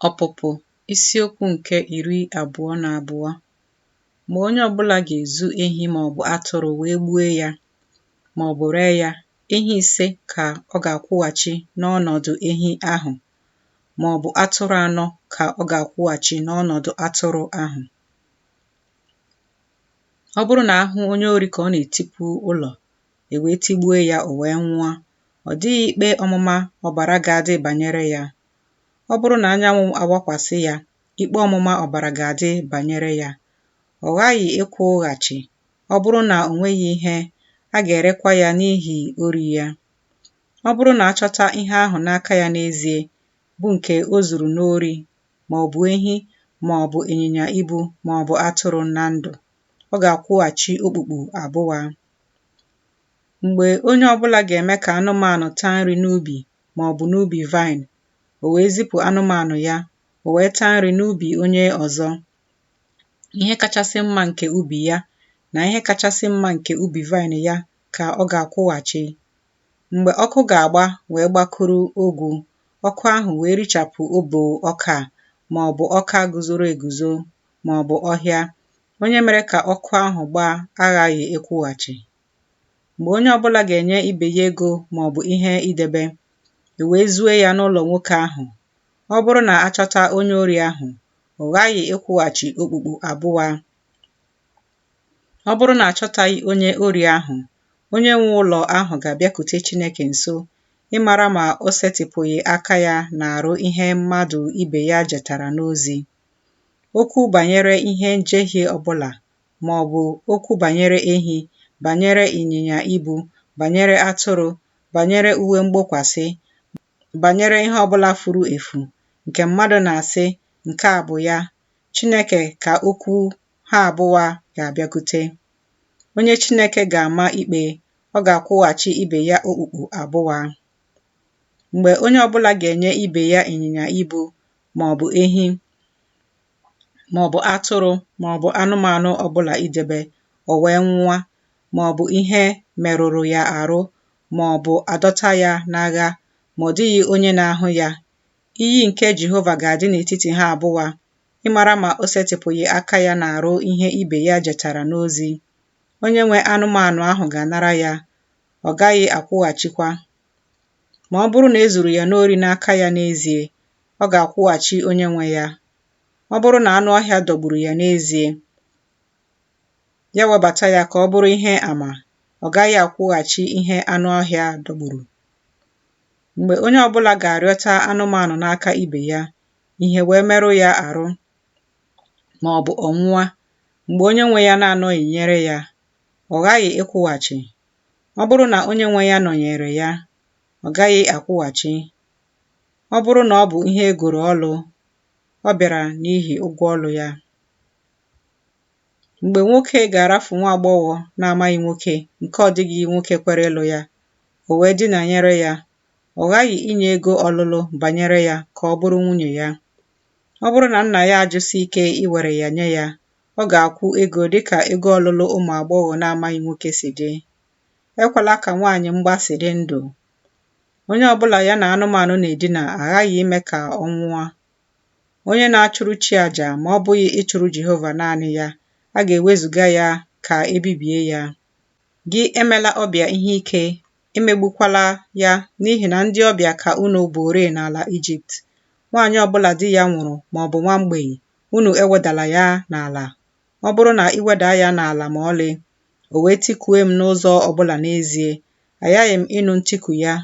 Ọpụpụ isiokwu nke 22. Mgbe onye ọbụla ga-ezu ehi maọbụ atụrụ wee gbue ya, maọbụ ree ya, ehi 5 ka ọ ga-akwụghachi n'ọnọdụ ehi ahụ, maọbụ atụrụ 4 ka ọ ga-akwụghachi n'ọnọdụ atụrụ ahụ. Ọ bụrụ na a hụ onye ori ka ọ na-etipu ụlọ, e wee tigbue ya o wee nwụọ, ọ dịghị ikpe ọmụma ọbara ga-adị banyere ya. Ọ bụrụ na anyanwụ awakwasị ya, ikpe ọmụma ọbara ga-adị banyere ya. Ọ ghaghị ịkwụghachi, ọ bụrụ na o nweghị ihe, a ga-erekwa ya n'ihi ori ya. Ọ bụrụ na a chọta ihe ahụ n'aka ya n'ezie, bụ nke o zuru n'ori, ma ọ bụ ehi, ma ọ bụ ịnyịnya ibu, ma ọ bụ atụrụ na ndụ, ọ ga-akwụghachi okpukpu abụọ. Mgbe onye ọ bụla ga-eme ka anụmanụ taa nri n'ubi ma ọ bụ n'ubi vaịn, o wee zipụ anụmanụ ya, o wee taa nri n'ubi onye ọzọ, ihe kachasị mma nke ubi ya na ihe kachasị mma nke ubi vaịn ya ka ọ ga-akwụghachi. Mgbe ọkụ ga-agba wee gbakụrụ ogwu, ọkụ ahụ wee richapụ obo ọka ma ọ bụ ọka guzoro eguzo ma ọ bụ ọhịa, onye mere ka ọkụ ahụ gbaa aghaghị ịkwụghachi. Mgbe onye ọbụla ga-enye ibe ya ego ma ọ bụ ihe idebe, e wee zue ya n'ụlọ nwoke ahụ, ọ bụrụ na a chọta onye ori ahụ, ọ ghaghị ịkwụghachi okpukpu abụọ. Ọ bụrụ na a chọtaghị onye ori ahụ, onye nwe ụlọ ahụ ga-abịakute Chineke nso ịmara ma o setịpụghị aka ya n'arụ ihe mmadụ ibe ya jetara n'ozi. Okwu banyere ihe njehie ọbụla, ma ọ bụ okwu banyere ehi, banyere ịnyịnya ibu, banyere atụrụ, banyere uwe mgbokwasị, banyere ihe ọbụla furu efu, nke mmadụ na-asị, Nke a bụ ya, Chineke ka okwu ha abụọ ga-abịakute. Onye Chineke ga-ama ikpe, ọ ga-akwụghachi ibe ya okpukpu abụọ. Mgbe onye ọbụla ga-enye ibe ya ịnyịnya ibu, ma ọ bụ ehi, ma ọ bụ atụrụ, ma ọ bụ anụmanụ ọbụla idebe, o wee nwụọ, ma ọ bụ ihe merụrụ ya arụ, ma ọ bụ adọta ya n'agha, ma ọ dịghị onye na-ahụ ya, iyi nke Jehova ga-adị n'etiti ha abụọ, ịmara ma o setịpụghị aka ya n'arụ ihe ibe ya jetara n'ozi. Onye nwe anụmanụ ahụ ga-anara ya, ọ gaghị akwụghachikwa. Ma ọ bụrụ na e zuru ya n'ori n'aka ya n'ezie, ọ ga-akwụghachi onye nwe ya. Ọ bụrụ na anụ ọhịa dọgburu ya n'ezie, ya webata ya ka ọ bụrụ ihe ama, ọ gaghị akwụghachi ihe anụ ọhịa dọgburu. Mgbe onye ọbụla ga-arịọta anụmanụ n'aka ibe ya, ihe wee merụ ya arụ, ma ọ bụ ọ nwụọ, mgbe onye nwe ya na-anọghị nyere ya, ọ ghaghị ịkwụghachi. Ọ bụrụ na onye nwe ya nọnyere ya, ọ gaghị akwụghachi. Ọ bụrụ na ọ bụ ihe e goro ọlụ, ọ bịara n'ihi ụgwọ ọlụ ya. Mgbe nwoke ga-arafu nwa agbọghọ na-amaghị nwoke nke ọ dịghị nwoke kwere ịlụ ya, o wee dinanyere ya, ọ ghaghị inye ego ọlụlụ banyere ya ka ọ bụrụ nwunye ya. Ọ bụrụ na nna ya ajụsi ike iwere ya nye ya, ọ ga-akwụ ego dịka ego ọlụlụ ụmụ agbọghọ na-amaghị nwoke si dị. Ekwela ka nwaanyị mgbasị dị ndụ. Onye ọbụla ya na anụmanụ na-edina aghaghị ime ka ọ nwụọ. Onye na-achụrụ chi aja ma ọ bụghị ịchụrụ Jehova naanị ya, a ga-ewezuga ya ka e bibie ya. Gị emela ọbịa ihe ike, emegbukwala ya, n'ihi na ndị ọbịa ka unu bụrịị n'ala Ijipt. Nwaanyị ọbụla di ya nwụrụ ma ọ bụ nwa mgbei, unu ewedala ya n'ala. Ọ bụrụ na i weda ya n'ala ma ọlị, o wee tikue m n'ụzọ ọbụla n'ezie, aghaghị m ịnụ ntiku ya,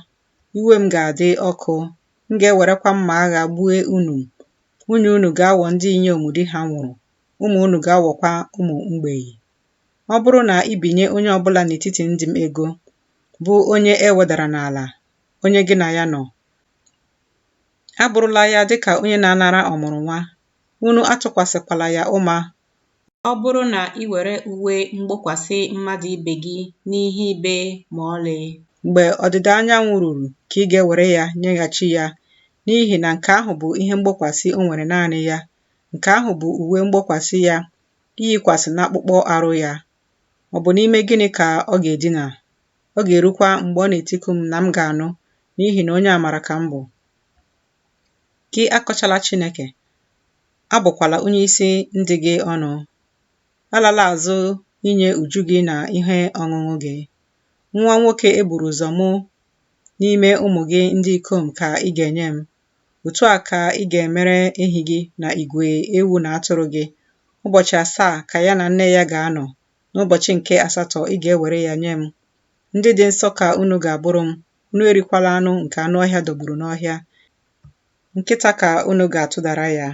iwe m ga-adị ọkụ, m ga-ewerekwa mma agha gbue unu. Nwunye unu ga-aghọ ndị inyom di ha nwụrụ, ụmụ unu ga-aghọkwa ụmụ mgbei. Ọ bụrụ na i binye onye ọbụla n'etiti ndị m ego, bụ onye e wedara n'ala, onye gị na ya nọ, abụrụla ya dịka onye na-anara ọmụrụnwa, unu atụkwasịkwala ya ụma. Ọ bụrụ na i were uwe mgbokwasị mmadụ ibe gị n'ihe ibe ma ọlị, mgbe ọdịda anyanwụ ruru ka ị ga-ewere ya nyeghachi ya, n'ihi na nke ahụ bụ ihe mgbokwasị o nwere naanị ya, nke ahụ bụ uwe mgbokwasị ya iyikwasị n'akpụkpọ arụ ya. Ọ bụ n'ime gịnị ka ọ ga-edina? Ọ ga-erukwa mgbe ọ na-etiku m na m ga-anụ, n'ihi na onye amara ka m bụ. Gị akọchala Chineke, abụkwala onyeisi ndị gị ọnụ. Alala azụ inye uju gị na ihe ọṅụṅụ gị. Nwa nwoke e buru ụzọ mụ n'ime ụmụ gị ndị ikom ka ị ga-enye m. Otu a ka ị ga-emere ehi gị na igwe ewu na atụrụ gị. Ụbọchị asaa ka ya na nne ya ga-anọ, n'ụbọchị nke asatọ ị ga-ewere ya nye m. Ndị dị nsọ ka unu ga-abụrụ m, unu erikwala anụ nke anụ ọhịa dọgburu n'ọhịa. Nkịta ka unu ga-atụdara ya.